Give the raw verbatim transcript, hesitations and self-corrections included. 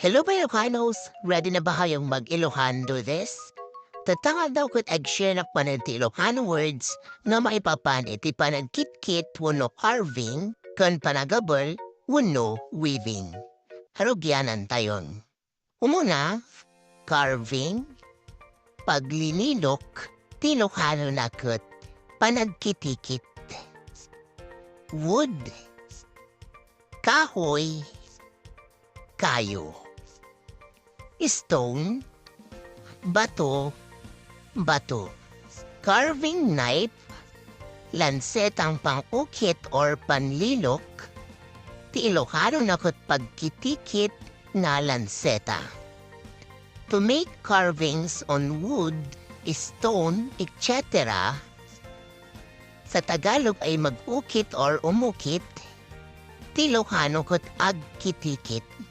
Hello, Ilocanos! Ready na ba kayong mag-Ilocano this? Tatta nga daw ket ag-share nak manen ti Ilocano words nga maipapan iti panagkitkit wenno carving ken panagabel wenno weaving. Arugianan tayon. Umuna, carving, paglinilok, ti Ilocano na ket panagkitikit. Wood, kahoy, kayo. Stone, bato, bato. Carving knife, lansetang pang-ukit or panlilok. Ti Ilocano na ket pagkitikit nga lanseta. To make carvings on wood, stone, et cetera, sa Tagalog ay mag-ukit or umukit, ti Ilocano ket agkitikit.